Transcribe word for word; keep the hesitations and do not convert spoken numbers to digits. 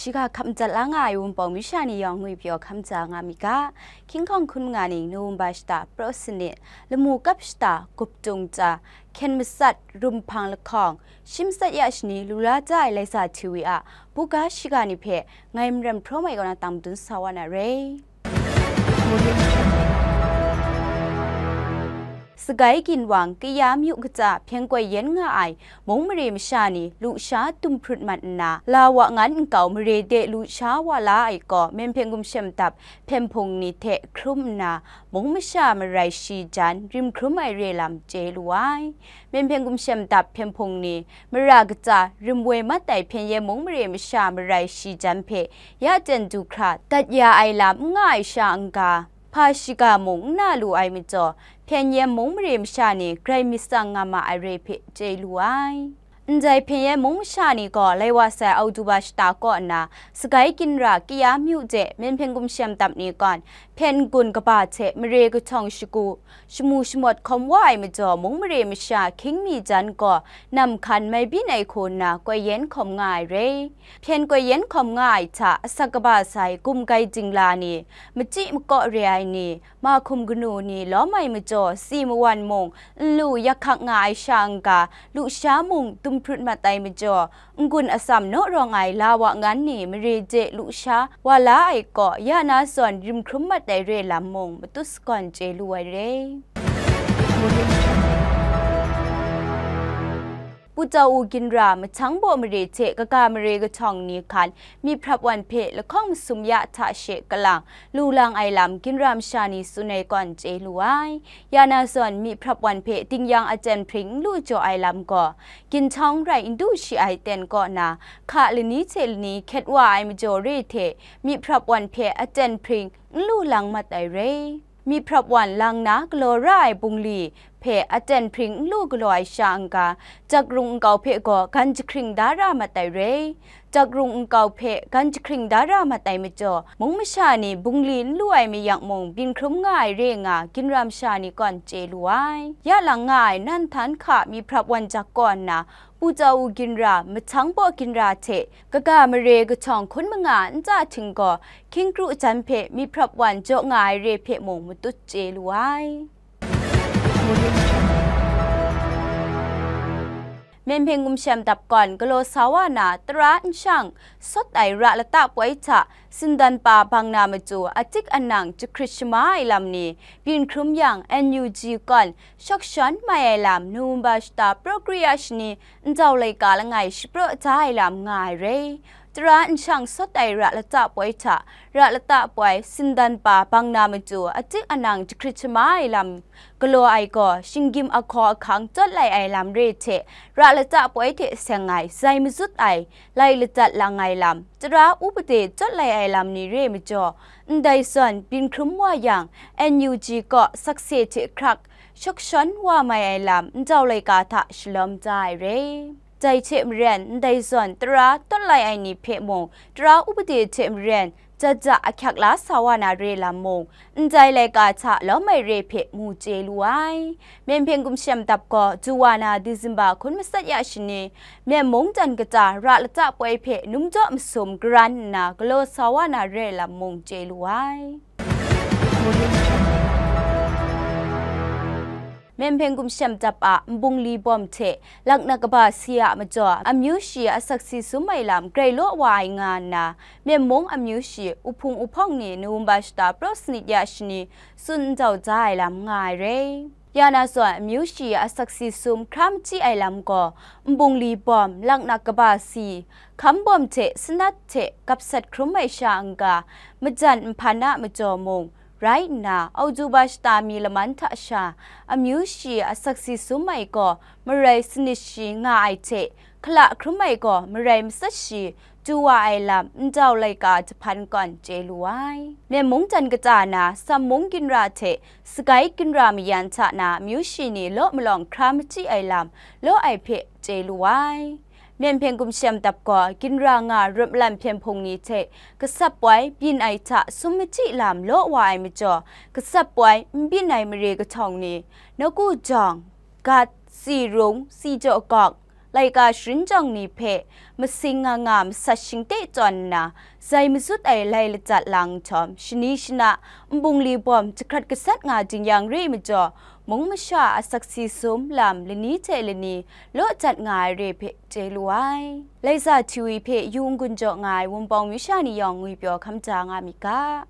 Shiga hkap madat la nga ai Wunpawng masha ni yawng ngwi pyaw hkam ja nga mi ga. Hkying hkawng hkun manga ni November shata praw sanit, lamu kap shata gup tung tsa, hkyen matsat, rum hpang lahkawng, shi matsat ya shani lu la ja ai Laiza T V a buga shiga ni hpe ngai Maram Hpraw Mai kaw na tang madun sa wa na re. Sagai ginwang Kaya myu kaja hpyen koi yen nga ai mung mare masha ni lusha dum hprut mat nna, la wa ngan nkau mare de lusha wa la ai kaw, Myen Hpyen Gumshem Dap hpyen hpung ni hte hkrum nna, mung masha marai shi jan rim hkrum ai re lam chye lu ai. Myen Hpyen Gumshem Dap hpyen hpung ni mara kaja rim woi mat ai hpyen yen mung mare masha marai shi jan hpe ya chyen du hkra dat ya ai lam n nga ai sha n-ga, hpa shiga mung n na lu ai majaw, hpyen yen mung mare masha ni grai myit tsang nga ma ai re hpe chye lu ai. Ndai hpyen yen mung masha ni gaw lai wa sai Oktoba shata kaw nna, Sagai ginra Kaya myu de Myen Hpyen Gumshem Dap ni gawn hpyen n-gun kaba hte mare kahtawng shagu shamu shamawt hkawm wa ai majaw, mung mare masha hkying mi jan gaw nam hkan mai byin ai hku nna koi yen hkawm nga ai re. Hpyen koi yen hkawm nga ai hta asak kaba sai gumgai dingla ni, machyi makaw re ai ni, mahkum kanu ni lawm ai majaw, si mawan mung nlu yak hkak nga ai sha n-ga, lusha mung dum hprut mat ai majaw, n-gun atsam naw rawng ai la wa ngan ni mare de lusha wa la ai kaw, ya na zawn rim hkrum mat ai re lam mung matut sagawn chye lu ai re. Pu Tau U ginra mahchang baw mare hte kaga mare kahtawng ni hkan myi hprap wan hpe lahkawng masum ya hta she kalang lu lang ai lam ginra masha ni tsun ai kawn chye lu ai. Ya na zawn myi hprap wan hpe dingyang aten hpring n lu jaw ai lam gaw, ginhtawng rai n du shi ai ten kaw na, hka lani hte lani hkyet wa ai majaw re hte myi hprap wan hpe aten hpring n lu lang mat ai re. Myi hprap wan lang na galaw ra ai bungli hpe aten hpring n lu galaw ai sha n-ga, jakrung nkau hpe gaw gan jahkring da ra mat ai re. Jakrung nkau hpe gan jahkring da ra mat ai majaw, mung masha ni bungli n lu ai mayak mung byin hkrum nga ai re nga, ginra masha ni kawn chye lu ai. Ya lang nga ai nan htan hka myi hprap wan jak kaw nna, Pu Tau U ginra, mahchang baw ginra hte kaga mare kahtawng hkun manga nta hting gaw, hkying kru jan hpe myi hprap wan jaw nga ai re hpe mung matut chye lu ai. Myen Hpyen Gumshem Dap kawn galaw sa wa na, tara nshang sawt ai ra lata poi hta sindan pa bang na matu atik anang jahkrit shama ai lam ni byin hkrum yang, N U G kawn shawk shawn mai ai lam November shata praw kri ya shani ndau laika langai shapraw da ai lam nga ai re. Tara nshang sawt ai ra lata poi hta, ra lata poi sindan pa bang na matu atik anang jahkrit shama ai lam galaw ai gaw, shinggyim ahkaw ahkang tawt lai ai lam re hte, ra lata poi hte seng ai, zai mazut ai, lai ladat lang ai lam, tara upade tawt lai ai lam ni re majaw, ndai zawn byin hkrum wa yang, N U G kaw sakse hte hkrak shawk shawn wa mai ai lam ndau laika hta shalawm da ai re. Dai hte maren, ndai zawn tara tawt lai ai ni hpe mung, tara upade hte maren, jat ja ahkyak la sa wa na re lam mung, ndai laika hta lawm ai re hpe mu chye lu ai. Myen Hpyen Gumshem Dap gaw du wa na December hkun matsat ya shani, Myen mungdan kata ra lata poi hpe num jaw masum garan nna galaw sa wa na re lam mung chye lu ai. Myen Hpyen Gumshem Dap a nbungli bawm hte laknak kaba si a majaw, amyu shi asak si sum ai lam grai law wa ai nga nna, Myen mung amyu shi uhpung uhpawng ni November shata praw sanit ya shani tsun ndau da ai lam nga ai re. Ya na zawn, amyu shi asak si sum hkra machyi ai lam gaw, nbungli bawm, laknak kaba si, hkam bawm hte sanat hte gapsat hkrum ai sha n-ga, majan nhpan a majaw mung, rai nna, Oktoba shata mi laman hta sha, amyu shi asak si sum ai gaw marai sanit shi nga ai hte, hkala hkrum ai gaw marai matsat shi du wa ai lam ndau laika jahpan kawn chye lu ai. Myen mungdan kata na, Sam mung ginra hte Sagai ginra mayan hta na amyu shi ni law malawng hkra machyi ai lam law ai hpe chye lu ai. Myen Hpyen Gumshem Dap gaw ginra nga Rawt Malan Hpyen Hpung ni hte gasap wai byin ai hta sum machyi lam law wa ai majaw, gasap wai n byin ai mare kahtawng ni, Nawku Jawng, Gat, Tsi Rung, Tsi Jaw Gawk, laika sharin jawng ni hpe masing nga nga masat shingte tawn nna, zai mazut ai lai lajat lang nhtawm, shani shana, nbungli bawm jahkrat gasat nga jin-yang re ai majaw, mung masha a saksi sum lam lani hte lani law dat nga ai re hpe chye lu ai. Laiza Htiwi hpe yu n-gun jaw nga ai Wunpawng masha ni yawng ngwipyaw hkam ja nga myit ga.